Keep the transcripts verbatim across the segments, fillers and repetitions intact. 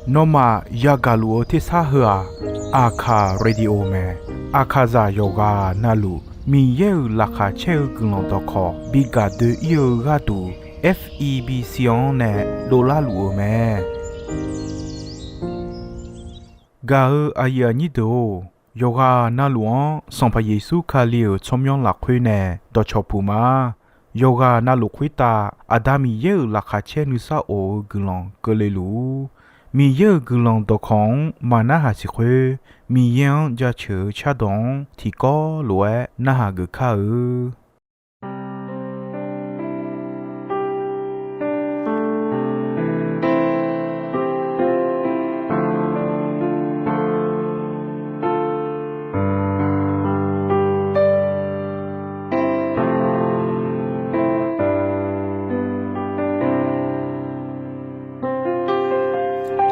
Nawmaf yagaq luf-eu tersar heu-aq, Aqkaq Radio mae. Aqkaqzaq yawqghaq navluf Miqyaer-euq laqkhaq caer-eu guiqlanq dawqkawq bi gaq doe-ir-eu gharduq, F E B C-anr nae dovlar luf-euq mae. Gaq-eu aqyuif aqnyir deuq-or, yawqghaq navluf-anr Sanqpaq Yeqsur Kali-euq tsawrmyanr lafkhoer nae dawqcawq puq ma. Yawqghaq navluf khoertav Aqda Miqyaer-euq laqkhaq caer nuisar of-eu guiqlanq keuvle luf-ur. Miqyaer-euq guiqlanq dawqkawq-anr maqnarhaq siq khoer, Miqyaer-anr jaceuq-eu cardawq-anr tiqkawv lof-aer narhaq geuf kar-eu.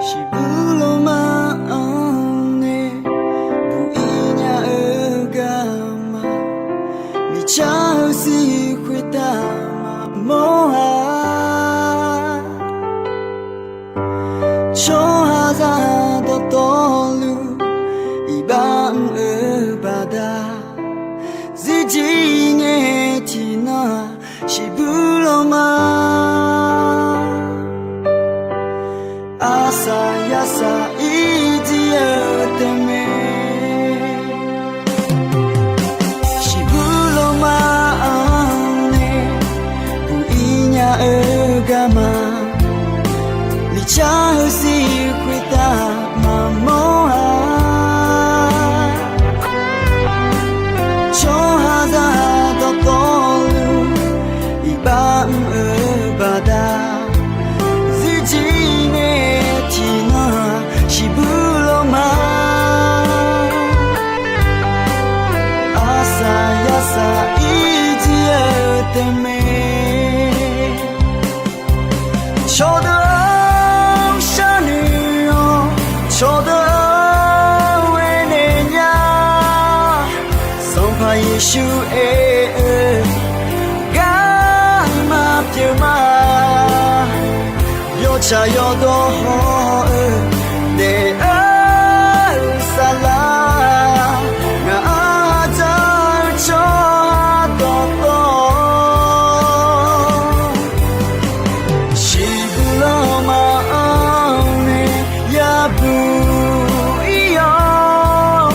Shiqbuq lawrma-anr nae buq-ir nya-eu garma, miqcar-eu sir khoertav maqmawr-a. Tsawrhaqzaq dawqtawvluf iqbax mr-eu baqda, zirjir ngae tiqnan-aq, shiqbuq lawrma arsaq yarsaq ir jir-eu tae mae. Shiqbuq lawrma-anr nae buq-ir nya-eu garma, miqcar-eu sir khoertav maqmawr-a. Tsawrhaqzaq dawqtawvluf iqbax mr-eu baqda, zirjir ngae tiqnan-aq, shiqbuq lawrma arsaq yarsaq ir jir-eu tae mae. Cawqdeuq-anr sharnoeq-awr, cawqdeuq-anr aernaeq nya. Sanqpaq Yeqsur aer-eu, garma pyeuf ma. Yawtsaq yawdawr haw-eu daef-eu saflar, ngaq-anr dzaq-eu tsawrhaq dawqtawv, shiqbuq lawrma-anr nae yabuq ir-awr,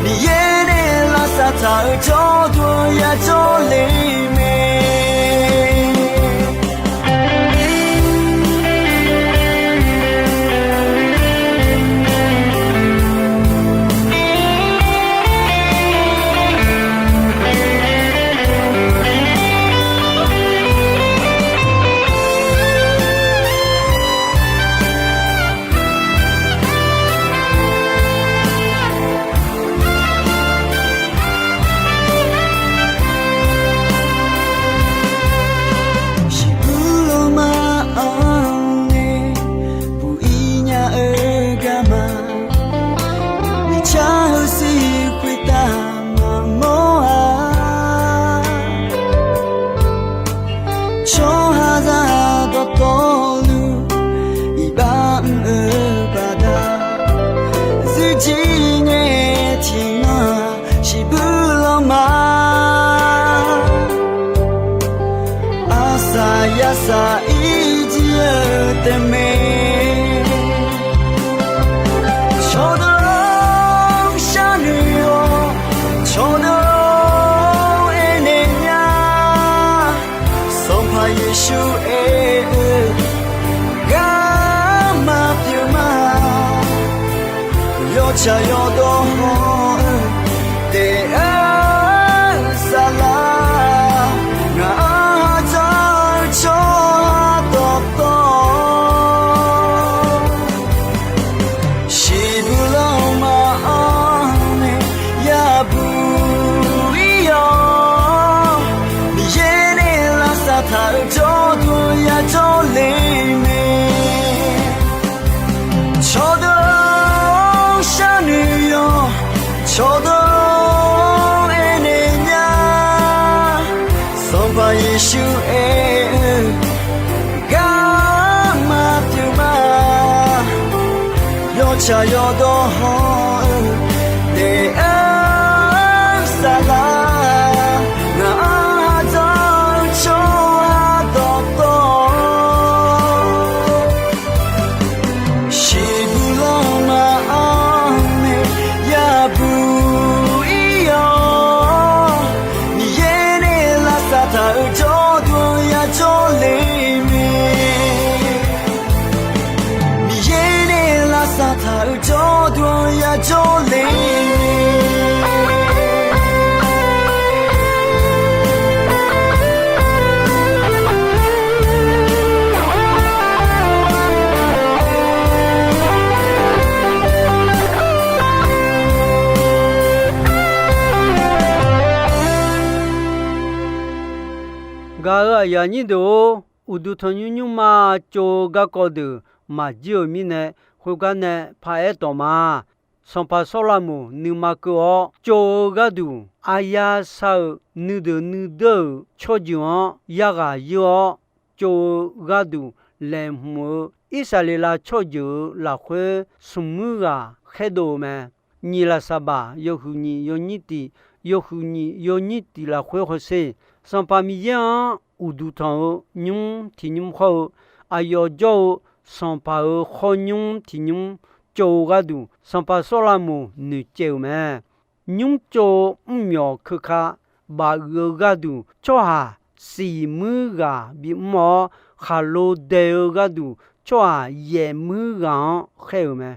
Miqyaer nae lavsav taq-euq jawrduq yajawr le mae. Shiqbuq lawrma-anr nae buq-ir nya-eu garma, miqcar-eu sir khoertav maqmawr-a. Tsawrhaqzaq dawqtawvluf iqbax mr-eu baqda, zirjir ngae tiqnan-aq, shiqbuq lawrma arsaq yarsaq ir jir-eu tae mae. Cawqdeuq-anr sharnoeq-awr, cawqdeuq-anr aernaeq nya. Sanqpaq Yeqsur aer-eu, garma pyeuf ma. Yawtsaq yawdawr haw-eu daef-eu saflar, ngaq-anr dzaq-eu tsawrhaq dawqtawv, shiqbuq lawrma-anr nae yabuq ir-awr, Miqyaer nae lavsav taq-euq jawrduq yajawr le mae. Cawqdeuq-anr sharnoeq-awr, Tsaq yawdawr hawr-eu daef-aer saflar, ngaq-anr ha dzanr-eu tsawrhaq dawqtawvluf, shiqbuq lanma-anr nae yabuq ir-awr, Miqyaer nae lavsav taq-euq jawrduq-anr yajawr le mae. Miqyaer nae lavsav taq-euq jawrduq-anr yajawr le. Gaq-euq aqyuif aqnyir deuq-or, uqduq tanqnymr nymrma tsov-eu garkawv deuq maqjir-euq mirnae, khoergar nae paraer tawq ma. Sanqpaq Sawrlaqmoq nuima keuv-awr tsov-eu gharduq, aqyasaq-euq nuideuq nuideur-euq tsawrjeuq-anr yarghaq yeur-awr, tsov-eu gharduq laeqhmq-eu Irsaqleqlav tsawrjeuq-euq lafkhoer smq muir ghaq khaerdov-eu mae. Nyiq lafsaqbaq yawhuiq nyiq yawnyir tiq, yawhuiq nyiq yawnyir tiq lafkhoer hawsher, Sanqpaq Miqyaer-anr uqduq tanq-eu nymr tiq nymr hawr-eu, aqyawf jawr-eu Sanqpaq-euq khawr nymr tiq nymr tsov-eu gharduq, Sanqpaq Sawrlaqmoq noeqcaev-euq mae. Nymr tsov-eu mrmyawq keuka baf uiq-eu gharduq, tsawrhaq siq muir ghaq bimr-awr, khaqlo dae-eu gharduq tsawrhaq yaeq muir ghaq-anr khaer-euq mae.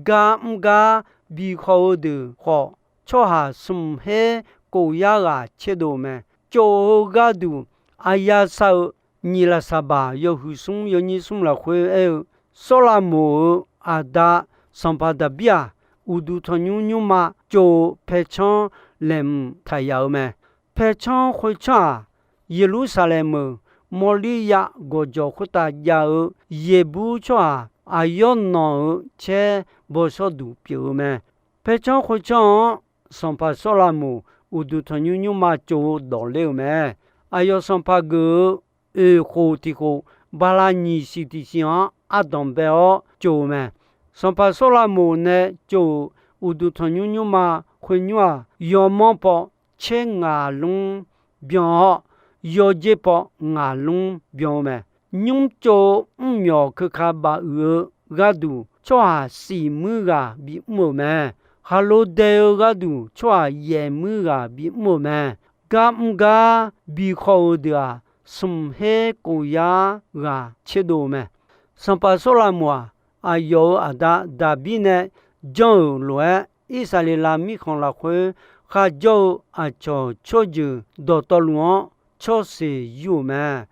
Gar mr gar bi haw-eu deuq khawf, tsawrhaq smq her kof yar ghaq tserdov-eu mae. Tsov-eu gharduq aqyasaq-eu nyiq lafsaqbaq yawhuiq smr yawnyir smr lafkhoer aer-eu, Sawrlaqmoq-euq aqda Sanqpaq Daqbir-aq, uqduq tanqnymr nymrma tsov-eu paercanr laeqhmq taq yaf-eu mae. Paercanr khoercanr-aq, Yeqlursaqlaeq meuq Mawrliryav gawqjawq khoertav jav-eu Yeqbur tsawrhaq aqyawr nanq-euq caer bawshawr duq pyeuf-eu mae. Paercanr khoercanr-anr Sanqpaq Sawrlaqmoq uqduq tanqnymr nymrma tsov-eu dawq ler-eu mae. Aqyawf sanqpaq geuf-eu oeq khof tiq khof, bala nyiq siq tiq siq-anr ardanq bae-awr tsov-eu mae. Sanqpaq Sawrlaqmoq nae tsov-euq uqduq tanqnymr nymrma khoernymr-aq, yawmanr paw tser ngaq lmr byan-awr, yawjer paw ngaq lmr byan-eu mae. Nymr tsov-eu mrmyawq keuka baf uiq-eu gharduq, tsawrhaq siq muir ghaq bimr-euq mae. Khaqlo dae-eu gharduq, tsawrhaq yaeq muir ghaq bimr-euq mae. Gar mr gar bi haw-eu deuq-aq, smq her kof yar ghaq tserdov-eu mae. Sanqpaq Sawrlaqmoq-aq, aqyawf-euq aqda Daqbir nae janr-euq lof-aer, Irsaqleqlav mirkhanq lafkhoer kharjawr-eu aqcawq tsawrjeuq dawqtawvluf-anr tsawrseq yur-euq mae.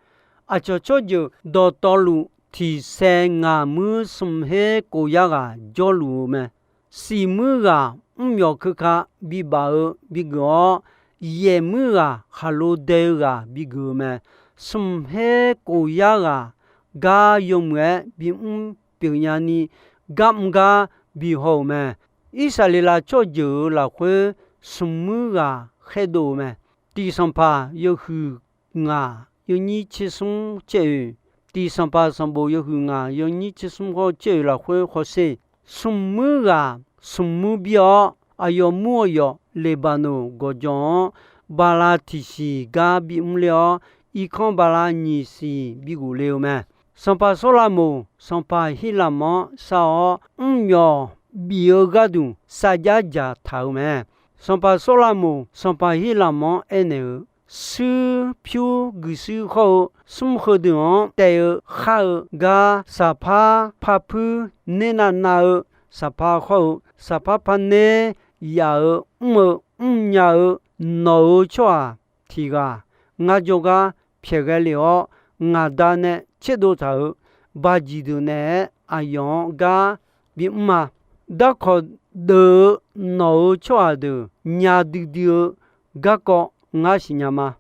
Aqcawq tsawrjeuq dawqtawvluf tiq sae ngaq muir smq her kof yar ghaq jawrluf-eu mae. Siq muir ghaq mrmyawq keuka bibaf-eu bigeuf-awr, yaeq muir ghaq khaqlo dae-eu ghaq bigeuf-eu mae. Smq her kof yar ghaq gar yawmuiq-aer bimr pyeufnya ni, gar mr gar bihaw-euq mae. Irsaqleqlav tsawrjeuq-euq lafkhoer smq muir ghaq khaerdov-eu mae. Tiq Sanqpaq yawhuiq ngaq yawnyir tser smr caer-oe, tiq Sanqpaq sanqbof yawhuiq ngaq yawnyir tser smr hawr caer-oe lafkhoer hawsher, smq muir ghaq smq muir bir-awr, aqyawf mur aqyawf Leqbaqnoq gawqjawq-anr bala tiq siq gar bimr ler-awr, irkanr bala nyiq siq bighof le-eu mae. Sanqpaq Sawrlaqmoq Sanqpaq Hirlaqmanq-anr shar-awr, mrmyawq bif-eu gharduq sarjax dzaqtaq-eu mae. Sanqpaq Sawrlaqmoq Sanqpaq Hirlaqmanq-anr aernaeq-eu, shuir pyur guiqshuir hawr-eu smr heudeuq-anr taev-eu khar-eu gar, saqpar parpuir ner navnav-eu saqpar hawr-eu, saqpar parner yaf-eu mr-eu mrnya-eu nawq-euq tsawrhaq tiq ghaq ngar jawrgar pyaeqghae lef-awr, ngaq da nae tserdov taq-euq bajiq deuq naeq-aer aqyawf-anr gar bimr-a. Darkawq deuv-eu nawq-euq tsawrhaq deuq nya duidui-eu garkawv ngar siqnya ma.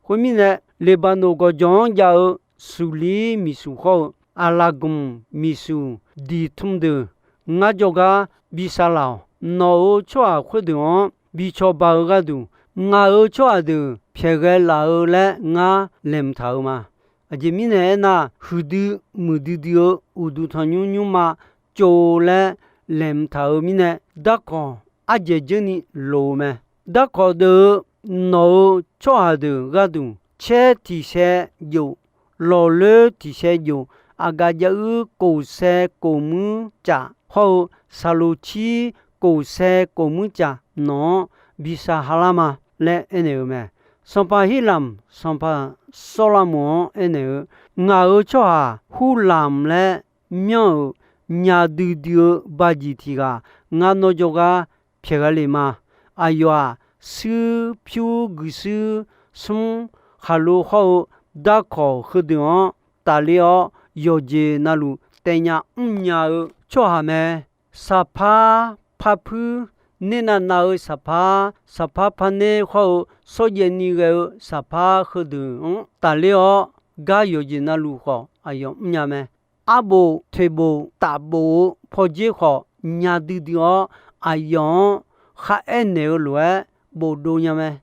Khoermirnae, Leqbaqnoq gawqjawq-anr jav-eu suqlir miqsuq hawr-eu aqlaf gmq miqsuq diqtm deuq ngar jawrgar bi shavlaf-awq. Nawq-euq tsawrhaq khoerdeuq-anr bi cawba-eu gharduq, ngaq-euq tsawrhaq deuq pyaeqghae laf-eu laer ngar laeqhmq taq-eu ma. Aqjeq mirnae aernar, huiqdui muiqdui dui-eu uqduq tanqnymr nymrma tsov laer laeqhmq taq-euq mirnae, darkawq ardzaeq dzeur ni loq-eu mae. Darkawq deuv-eu nawq-euq tsawrhaq deuq gharduq, caer tiq sae jof, lawqloer tiq sae jof, aqgaf jav-uir kof sae kof muir caf hawr-eu, saqloq cir kof sae kof muir caf nawq-anr bi sar ha lar ma laer aernaeq-eu mae. Sanqpaq Hirlamq sanqpaq Sawrlavmoq-anr aernaeq-eu, Ngaq-euq tsawrhaq Hurlamq laer myanr-euq nya duidui-eu bajiq tiq ghaq ngar nawr jawrgar pyaeq gha le ma. Aqyawf-aq, shuir pyur guiqshuir smr khaqlo hawr-eu darkawq heudeuq-anr tafler-awr, yawqjeq navluf taef nya mrnya-eu tsawrhaq mae. Saqpar parpuir, ner navnav-eu saqpar, saqpar parner hawr-eu shawrjaev ni ghae-eu saqpar heudeuq-anr tafler-awr, gar yawqjeq navluf khawf aqyawf mrnya mae. Arbof toeqbof tafbof-eu pawdzer khawf nya duidui-awr, aqyawf-anr kharaer naeq-eu lof-aer bofdov nya mae.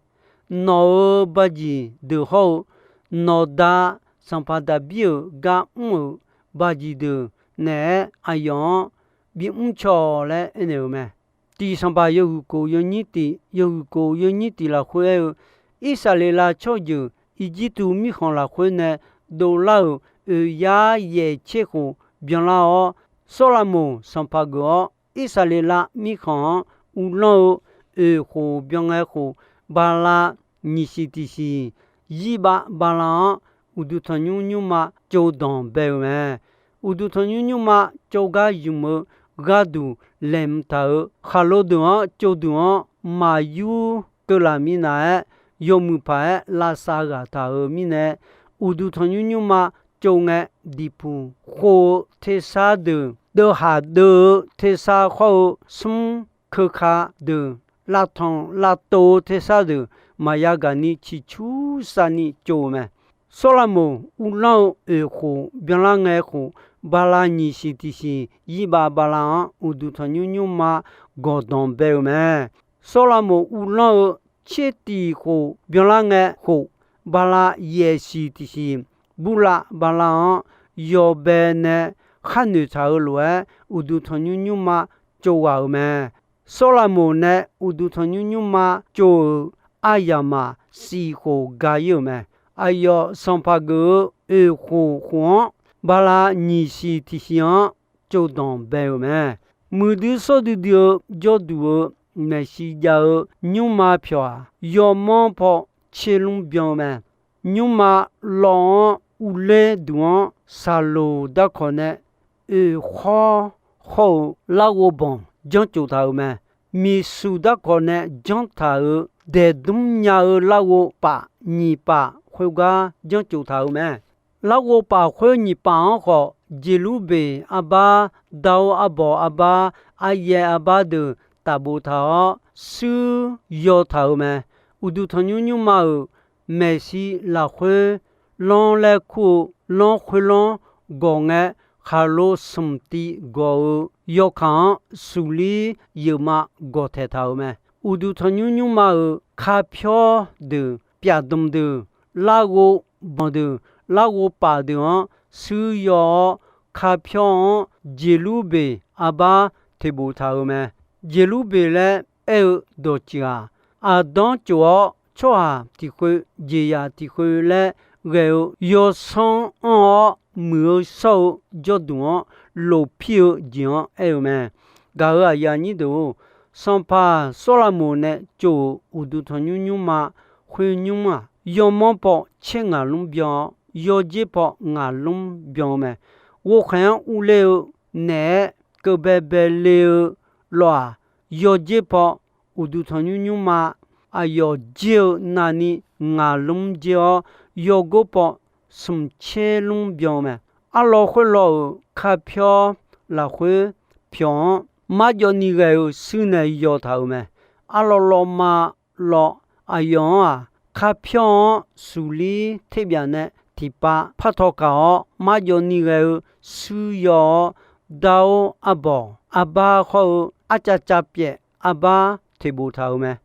Nawq-euq bajiq deuq hawr-eu, nawqda sanqpaq Daqbir-euq gar mr-euq bajiq deuq naeq-aer aqyawf-anr bimr caw laer aernaeq-eu mae. Tiq Sanqpaq yawhuiq kof yawnyir tiq, yawhuiq kof yawnyir tiq lafkhoer aer-eu, Irsaqleqlav tsawrjeuq Irjirtuv mirkhanq lafkhoer nae dovlar-euq oeq yar yaeq tser khof byanlar-awr, Sawrlavmoq sanqpaq geuf-awr, Irsaqleqlav mirkhanq-anr uvlanr-eu oeq khof byan ngae khof, bala nyiq siq tiq siq zirbav bala-anr, uqduq tanqnymr nymrma tsovdanq bae-eu mae. Uqduq tanqnymr nymrma tsovgar ymq-eu gharduq laeqhmq taq-euq khaqlo deuq-anr tsovduq-anr maqyur keuvlaf minav-aer, yawmuiq paq-aer lavsav ghaq taq-euq mirnae, uqduq tanqnymr nymrma tsov ngae, diqpuq khov-eu tersar deuq, deuvhaq deuv-eu tersar hawr-eu smr keuka deuq, lavtanq lavtov-eu tersar deuq, maqya gaq ni ciqcur sav ni tsov-eu mae. Sawrlavmoq uvlanr-eu oeq khof byanlar ngae khof, bala nyiq siq tiq siq zirbav bala-anr uqduq tanqnymr nymrma gawqdanq bae-eu mae. Sawrlavmoq uvlanr-eu tser tiq khof byanlar ngae khof, bala yaeq siq tiq siq burlav bala-anr yawbae nae khar noeqtaq-euq lof-aer, uqduq tanqnymr nymrma tsov ghaq-euq mae. Sawrlavmoq nae uqduq tanqnymr nymrma tsov-euq aryamq-aq, siq khof ga ir-euq mae. Aqyawf sanqpaq geuf-eu oeq khof khof-anr, bala nyiq siq tiq siq-anr tsovdanq bae-euq mae. Muiqdui sawr duidui-eu jawrduq-eu maeqshi jav-eu nymrma pyawq-aq, yawmanr paw tser lmr byan-eu mae. Nymrma lawv-anr uvler duq-anr, saqloq darkawq nae oeq khawr hawr-eu larghov banq janr tsof taq-euq mae. Miqsuq darkawq nae janr taq-euq daeqdmr nya-eu larghov paf nyiq paf khoergar janr tsof taq-euq mae. Larghov paf khoer nyiq paf-anr khawf, Jeqlurbeq arbar, Dar-or arbawq arbar, aryaev arbar deuq tafbof taq-awr, shuir yaw taq-euq mae. Uqduq tanqnymr nymrma-euq maeqshi lafkhoer lanr laer kur-eu lanr khoerlanr gawq ngae, khaqlo smq tiv gawq-eu yawkaq-anr suqlir yeufma gawq taeq taq-euq mae. Uqduq tanqnymr nymrma-euq kapyawr deuq, pyaf dmq deuq, larghov banq deuq, larghov paf deuq-anr shuir yaw-awr, kapyawr-anr Jeqlurbeq arbar toeqbof taq-euq mae. Jeqlurbeq laer aer-eu dawqtsuif-aq, aqdanr tsof-awr tsawrhaq tiq khoeq jeqzaq tiq khoeq laer ghae-eu yawsanr anr-awr, muiq-eu shawr-eu jawrduq-anr lofpir-eu jeq-anr aer-eu mae. Gaq-euq aqyuif aqnyir deuq-or, sanqpaq Sawrlavmoq nae tsov-euq uqduq tanqnymr nymrma khoer nymr-aq, yawmanr paw tser ngaq lmr byan-awr, yawdzer paw ngaq lmr byan-eu mae. Ghovkhaeq-anr urler-eu naeq-aer keuv baebae le-eu lawq-aq, yawdzer paw uqduq tanqnymr nymrma aqyawf dzer-eu navni ngaq lmr dzer-awr, yawgor paw smq tser lmr byan-eu mae. Arlawr khoerlawr-euq kapyawr lafkhoer pyawq-anr marjawv ni ghae-eu shuir nae yaw taq-euq mae. Arlawr lawrma lawr aqyawf-anr-aq, kapyawr-anr suqlir terbyaf nae tiqpav par tawqkaq-awr, marjawv ni ghae-eu shuir yaw-awr, Dar-or arbawq arbar hawr-eu arcav cav pyaef arbar toeqbof taq-euq mae.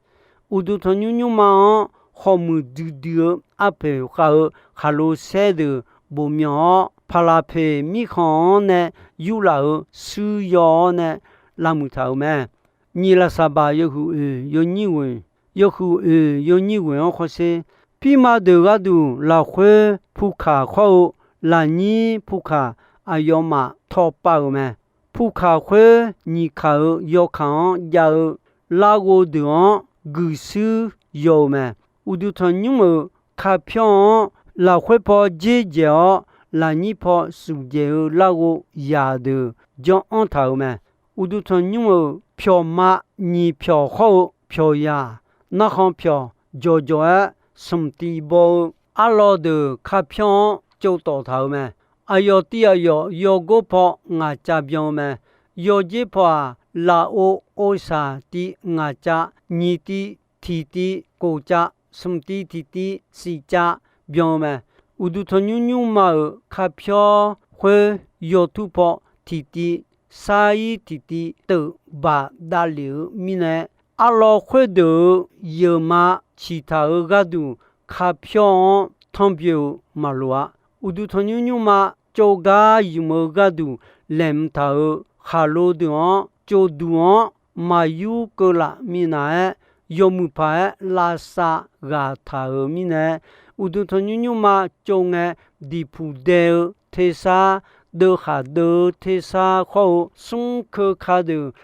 Uqduq tanqnymr nymrma-anr khawqmuiq duidui-eu arpoeq khav-eu khaqlo saer deuq bof myanq-awr, Paqlaqpoeq mirkhanq-anr nae yurlaf-euq shuir yaw-awr nae, lavmuiq taq-euq mae. Nyiq lafsaqbaq yawhuiq oeq yawnyir ghoeq, yawhuiq oeq yawnyir ghoeq-anr khawrsher, pirma deuq gharduq lafkhoer pukaq khawr-eu lafnyir pukaq aqyawfmaf tawpav-euq mae. Pukaq khoer nyiq kaq-euq yawkaq-anr jav-eu larghov deuq-anr guiqshuir yaw-euq mae. Uqduq tanqnymr-euq kapyawr-anr lafkhoer paw dzer dzaeq-awr, lafnyir paw shuif dzaeq-eu larghov yaq deuq janr-anr taq-euq mae. Uqduq tanqnymr-euq pyawqma nyiq pyawq khawr-eu pyawqzaq, narkhan pyawq jawqjawq-aer smq tiv baw-eu arlawr deuq kapyawr-anr tsovtawf taq-euq mae. Aqyawf tiv aqyawf yawgor paw ngaq cav byan-eu mae. Yawdzer paw-aq, lafov ovsaq tiv ngaq cav, nyiq tiv, tiq tiv, kof cav, smq tiv tiq tiv, siq cav byan-eu mae. Uqduq tanqnymr nymrma-euq kapyawr khoer yawtur paw tiq tiv, sar-ir tiq tiv teuf baq davlef-eu mirnae, arlawr khoerdeuq-euq yeuqma ciqtaq-euq gharduq kapyawr-anr tanrbyoe-eu maqloq-a. Uqduq tanqnymr nymrma tsovgar ymq-eu gharduq laeqhmq taq-euq khaqlo deuq-anr tsovduq-anr maqyur keuv laf minav-aer, yawmuiq paq-aer lavsav ghaq taq-euq mirnae, uqduq tanqnymr nymrma tsov ngae, diqpuq dae-eu tersar, deuvkhaq deuv-eu tersar khawr-eu smr keuv ka deuq,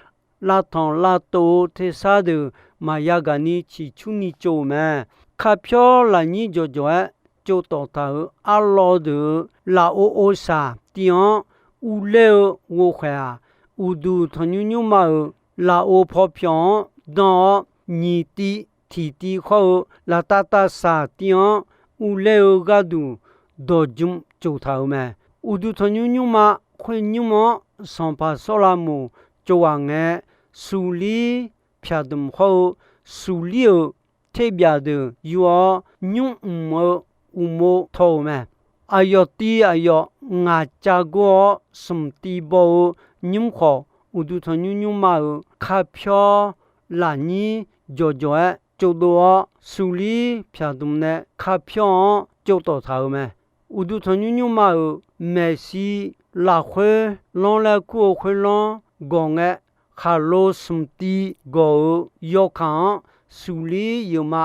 lavtanq lavtov-eu tersar deuq maqya gaq ni ciqcurni tsov-euq mae. Kapyawr lafnyir jawqjawq-aer tsovtawf taq-euq arlawr deuq-euq lafov ovsaq tiv-anr uvler-eu ghovkhaeq-aq, uqduq tanqnymr nymrma-euq lafov paw pyawq-anr dan-awr, nyiq tiv tiq tiv khawr-eu laftav tavsaq tiv-anr uvler-eu gharduq dawq jmq tsof taq-euq mae. Uqduq tanqnymr nymrma khoernymr-anr sanqpaq Sawrlavmoq tsov ghaq ngae, suqlir pyaq dmq khawr-eu suqlir-euq terbyaf deuq yur-awr, nymr mq-eu uqmov taw-euq mae. Aqyawf tiv aqyawf ngaq cav gor-awr smq tiv baw-eu nymr khawf, uqduq tanqnymr nymrma-euq kapyawr lafnyir jawqjawq-aer tsovdov-awr, suqlir pyaq dmq nae kapyawr-anr tsovtawf taq-euq mae. Uqduq tanqnymr nymrma-euq maeqshi lafkhoer lanr laer kur-eu khoerlanr gawq ngae, khaqlo smq tiv gawq-euq yawkaq-anr suqlir yeuqma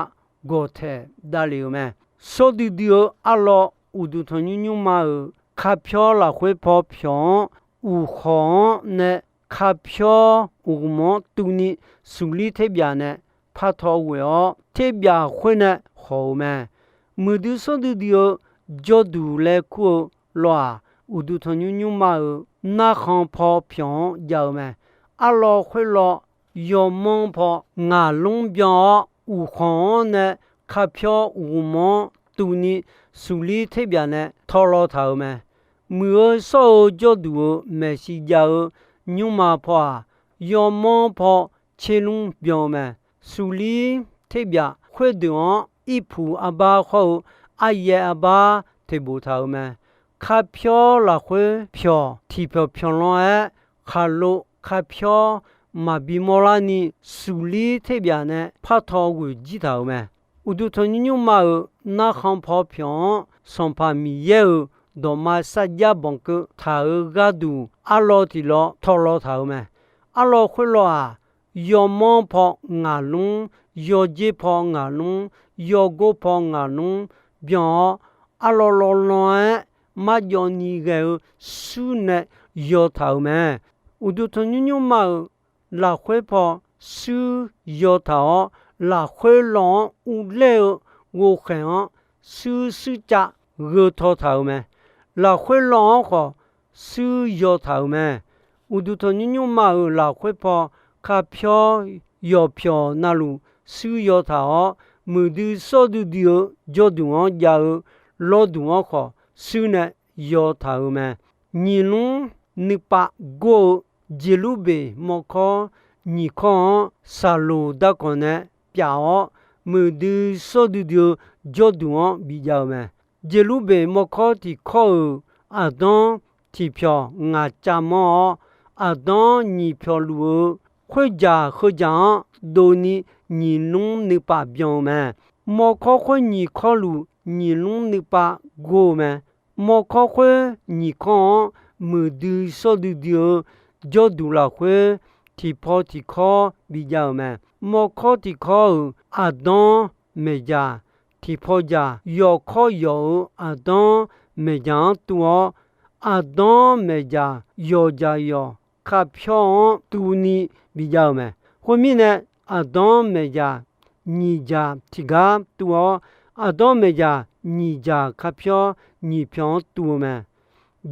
gawq taeq davlef-euq mae. Sawr duidui-eu arlawr uqduq tanqnymr nymrma-euq kapyawr lafkhoer paw pyawq-anr uqkhawq-anr nae kapyawr uqghmq-anr tuvni suqlir terbyaf nae partaw ghoeq-awr, terbyaf khoer nae khawq-euq mae. Muiqdui sawr duidui-eu jawrduq laer kur-eu lawr-aq, uqduq tanqnymr nymrma-euq narkhan paw pyawq-anr jav-eu mae. Arlawr khoerlawr yawmanr paw ngaqlmr byan-awr, uqkhawq-anr nae kapyawr uqghmq-anr tuvni suqlir terbyaf nae tawlaw taq-euq mae. Muiq-eu sawr-eu jawrduq-euq maeqshi jav-eu nymrma paw-aq, yawmanr paw tserlmr byan-eu mae. Suqlir terbyaf khoerdeuq-anr irpuq arbar khawr-eu aryaev arbar teqbof taq-euq mae. Kapyawr lafkhoer pyawq tiqpyawq pyawq lan-aer, khaqlo kapyawr maqbi mawrlarni suqlir terbyaf nae partaw ghoeq jir taq-euq mae. Uqduq tanqnymr nymrma-euq narkhan paw pyawq-anr Sanqpaq Miqyaer-euq dawqma sarjax banqkeuv taq-euq gharduq arlawr tiq lawr tawlaw taq-euq mae. Arlawr khoerlawr-aq, yawmanr paw ngaqlmr, yawdzer paw ngaqlmr, yawgor paw ngaqlmr byan-awr, arlawr lawrlan-aer marjawv ni ghae-eu shuir nae yawtaq-euq mae. Uqduq tanqnymr nymrma-euq lafkhoer paw shuir yawtaq-awr, lafkhoer lawr-anr uvler-eu ghovkhaeq-anr shuir shuircav gheu taw taq-euq mae. Lafkhoer lawr-anr khawf shuir yawtaq-euq mae. Uqduq tanqnymr nymrma-euq lafkhoer paw kapyawr yawqpyawq navluf shuir yawtaq-awr, muiqdui sawr duidui-eu jawrduq-anr jav-eu lawrduq-anr khawf shuir nae yawtaq-euq mae. Nyiq lmr nuipav gor-eu Jeqlurbeq mawrkawr nyiq kawr-anr saqloq darkawq nae pyaf-awr, muiqdui sawr duidui-eu jawrduq-anr bijav-eu mae. Jeqlurbeq mawrkawr tiq kawr-euq aqdanr tiq pyawq ngaq cav manr-awr, aqdanr nyiq pyawq luf-eu khoerjaq heudzaq-anr dovni nyiq lmr nuipav byan-eu mae. Mawrkawr khoer nyiq kawrluf nyiq lmr nuipav gor-eu mae. Mawrkawr khoer nyiq kawr-anr muiqdui sawr duidui-eu jawrduq lafkhoer tiqpaw tiqkawr bijav-euq mae. Mawrkawr tiqkawr-euq aqdanr maeqjaq, tiqpaw jaq yawqkawr yawq-euq aqdanr maeqjaq-anr tuv-awr, aqdanr maeqjaq yawqjaq yawq kapyawr-anr tuvni bijav-euq mae. Khoermirnae, aqdanr maeqjaq nyiq jaq tiqgar tuv-awr, aqdanr maeqjaq nyiq jaq kapyawr nyiq pyawq-anr tuv-eu mae.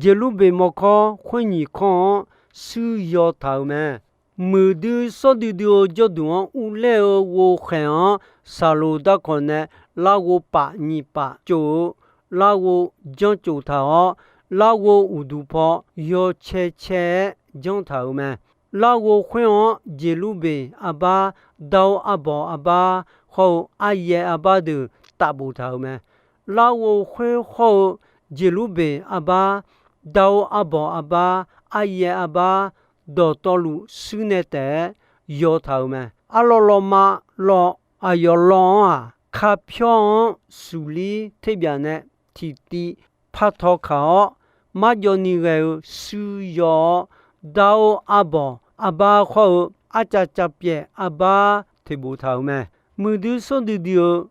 Jeqlurbeq mawrkawr khoer nyiq kawr-anr shuir yaw taq-euq mae. Muiqdui sawr duidui-eu jawrduq-anr urler-eu ghovkhaeq-anr, saqloq darkawq nae larghov paf nyiq paf cof-eu larghov janr cof taq-awr, larghov uqduq paw yawcae cae-aer janr taq-euq mae. Larghov khoer-anr jeqlurbeq arbar, dar-or arbawq arbar, hawr-eu aryaer arbar deuq tafbof taq-euq mae. Larghov khoer hawr-eu jeqlurbeq arbar, dar-or arbawq arbar, aryaer arbar, dawqtawvluf shuir nae taef-aer yaw taq-euq mae. Arlawv lawvma lawv, aqyawf lawv-anr-aq, kapyawr-anr suqlir terbyaf nae tiqtiv par taw kaq-awr, marjawv ni ghae-eu shuir yaw-awr, dar-or arbawq arbar hawr-eu arcav cav pyaeq arbar toeqbof taq-euq mae. Muiqdui sawr duidui-eu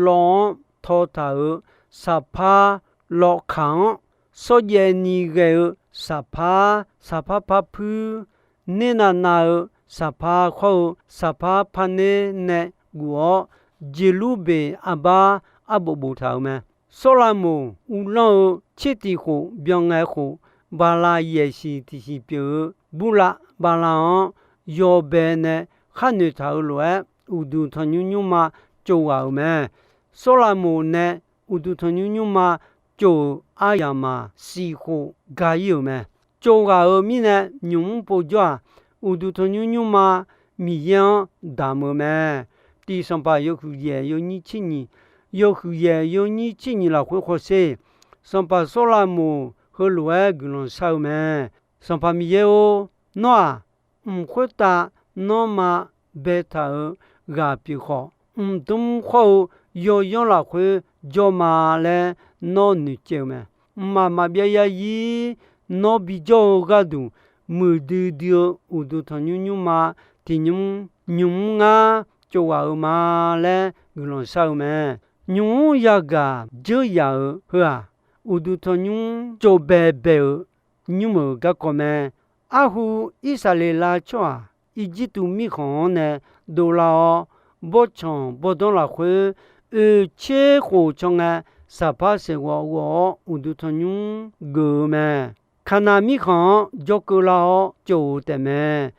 lawv-anr taw taq-euq saqpar lawvkaq-anr, sawrjaev ni ghae-eu saqpar, saqpar par puir, nernav nav-eu saqpar hawr-eu saqpar parner nae guf-awr, jeqlurbeq arbar arbof boftaq-euq mae. Sawrlavmoq uvlanr-eu tser tiq khof byan ngae khof, bala yaeq siq tiq siq pyeuf-eu burlav bala-anr yawbae nae khar noeqtaq-euq lof-aer, uqduq tanqnymr nymrma tsov ghaq-euq mae. Sawrlavmoq nae uqduq tanqnymr nymrma tsov-euq aryamq-aq, siq khof ga ir-euq mae. Tsov ghaq-euq mirnae, nymq mr povjawr-aq, uqduq tanqnymr nymrma Miqyaer-anr damq-eu mae. Tiq Sanqpaq yawhuiq yaeq yawnyir tser nyiq, yawhuiq yaeq yawnyir tser nyiq lafkhoer hawsher, Sanqpaq Sawrlavmoq heulof-aer guiqlanq shar-eu mae. Sanqpaq Miqyaer-or, nawr-aq, mq khoertav nanrma baetaq-euq ghaq pyeuf khawf, mqdmr khawr-eu yawyanr lafkhoer jawr ma laer nawr noeqcaev-eu mae. Mqmaq maqbyav yarzir nawr bijawr-eu gharduq, muiqdui dui-eu uqduq tanqnymr nymrma tiq nymr nymq mr ngar tsov ghaq-eu ma laer guiqlanq shar-eu mae. Nymq mr yagaq dzeur yaq-euq heu-aq, uqduq tanqnymr tsov baebae-euq nymr-euq garkawv mae. Arhu Irsaqleqlav tsawrhaq Irjirtuv mirkhanq-anr nae dovlar-awr, bawrtsanq bawrdanr lafkhoer oeq tser khof caw ngae, saqpar saeqghawv ghawv-awr uqduq tanqnymr geuf-eu mae. Kaqnaq mirkhanq-anr jawrkeuv lar-awr tsov-eu taefmae.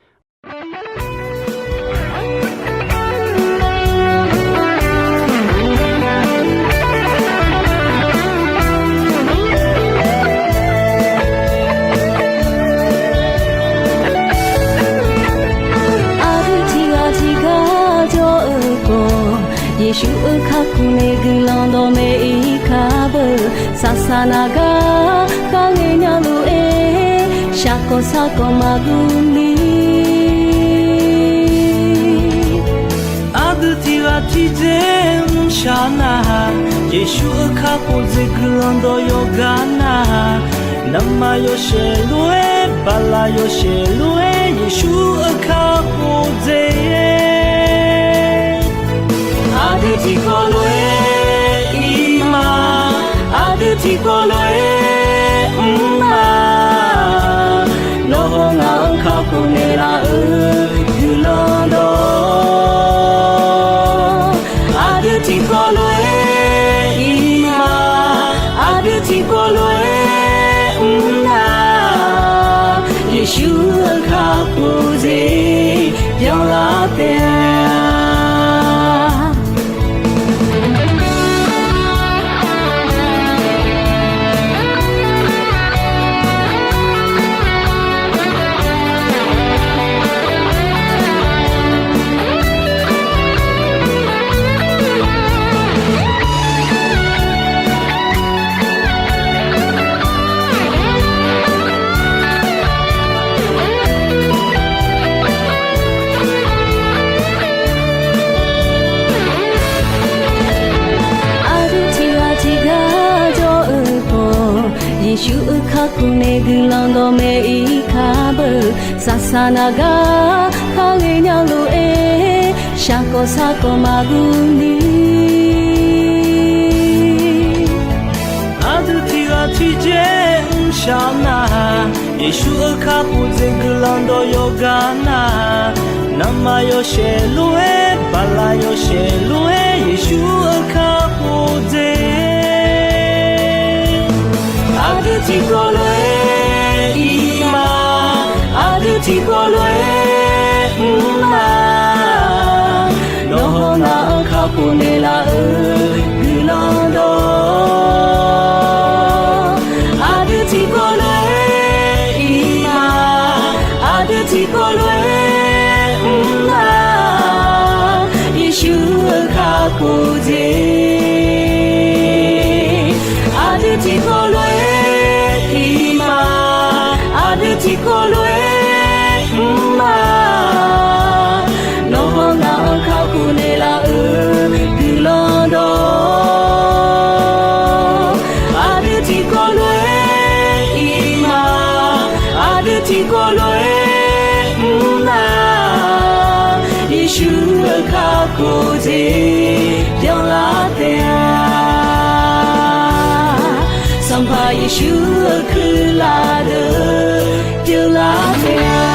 Aqdui tiqghaq tiqgar jawr-eu khawf, Yeqsur-euq kakhof nae guiqlanq dawqmaeq-ir kar beu. Saqsaq naq gar kharngae nya lof-aer, shaqkawq sarkawq maqguv ni. Aqdui tiqghaq tiqdzer mrshaq nar-aq, Yeqsur-euq kakhof dzaeq guiqlanq dawq yawqgar nar-aq, navmaqyawshaef lof-aer, baqlaq yawshaef lof-aer, Yeqsur-euq kakhof dzaeq-aer. Aqdui tiqkawv lof-aer ir ma, aqdui tiqkawv lof-aer mr ma. Nawr hawr ngaq-anr kakhof naeqlaf-euq guiqlanq dawq. Aqdui tiqkawv lof-aer ir ma, aqdui tiqkawv lof-aer mr nar, Yeqsur-euq kakhof dzaeq byanlar taef-a. Guiqlanq dawqmaeq-ir kar beu, saqsaq naq gar kar ghae nya lof-aer, shaqkawv sarkawv maqguv ni. Aqdui tiq ghaq tiq dzae mrshaq nar, Yeqsur-euq kakhof dzaeq guiqlanq dawq yawqgar nar, navmaqyawshaef lof-aer, baqlaq yawshaef lof-aer, Yeqsur-euq kakhof dzaeq. Aqdui tiqkawv lof-aer ir ma, aqdui tiqkawv lof-aer mr ma. Nawq hawq ngaq-anr kakhof naeqlaf-eu guiqlanq dawq. Aqdui tiqkawv lof-aer ir ma, aqdui tiqkawv lof-aer mr ma. Yeqsur-euq kakhof dzaeq. Aqdui tiqkawv lof-aer ir ma, aqdui tiqkawv lof-aer mr ma. Nawq hawq ngaq-anr kakhof naeqlaf-eu guiqlanq dawq. Aqdui tiqkawv lof-aer ir ma, aqdui tiqkawv lof-aer mr ma. Yeqsur-euq kakhof dzaeq byanlar taef-a. Sanqpaq Yeqsur-euq kuirlaf deuq byanlar taef-a.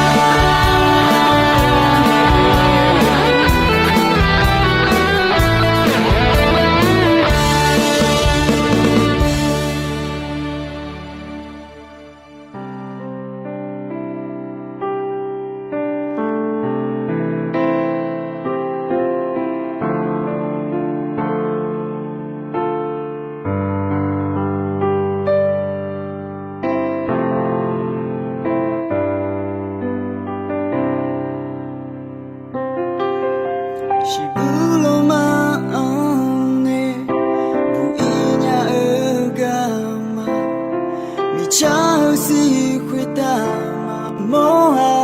Shiqbuir lawrma-anr nae buq-ir nya-eu garma, miqcar-eu sir khoertav maqmawr-a.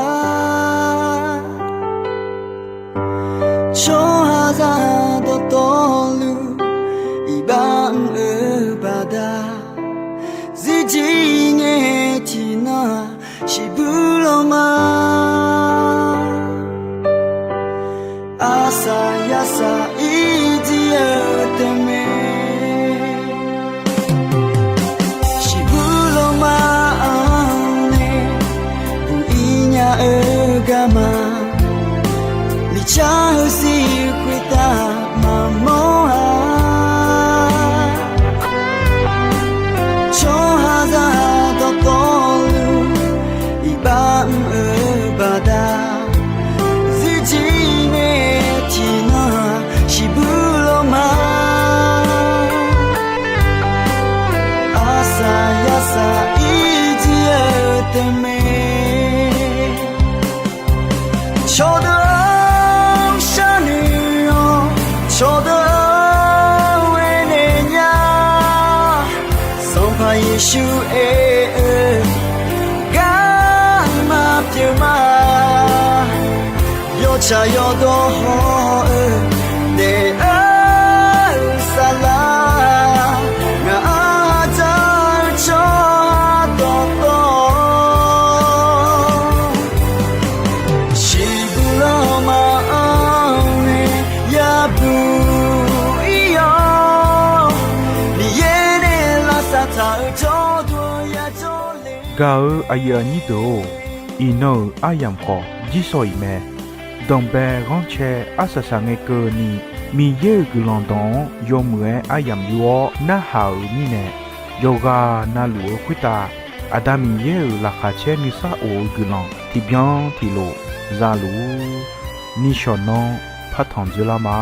Tsawrhaqzaq dawqtawvluf iqbax mr-eu baqda, zirjir ngae tiqnan-aq, shiqbuir lawrma arsaq yarsaq ir jir-eu taefmae. Shiqbuir lawrma-anr nae buq-ir nya-eu garma, miqcar-eu sir khoertav maqmawr-a. Tsawrhaqzaq dawqtawvluf iqbax mr-eu baqda, zirjir ngae tiqnan-aq, shiqbuir lawrma arsaq yarsaq ir jir-eu taefmae. Cawqdeuq-anr sharnoeq-awr, cawqdeuq-anr aernaeq nya. Sanqpaq Yeqsur aer-eu garma pyeuf ma. Yawtsaq yawdawr haw-eu daef-eu saflar, ngaq-anr dzaq-eu tsawrhaq dawqtawv, shiqbuir lawrma-anr nae yabuq ir-awr, Miqyaer nae lavsav taq-eu jawrduq yajawr le. Gaq-eu aqyuif aqnyir deuq-or, iqnan-euq aryamq khawf jirsawq iq mae. Danqbae ghanrcae arsaq saqngae keuvni, Miqyaer-euq guiqlanq dawq-anr yawmuiq-aer aryamq yur-awr narhaq-euq mirnae, yawqghaq navluf-eu khoertav Aqda Miqyaer-euq laqkhaq caer nuisar of-eu guiqlanq tiqbyan tiqlof za luf-ur. Nishawq nanr partanq dzoerlar ma.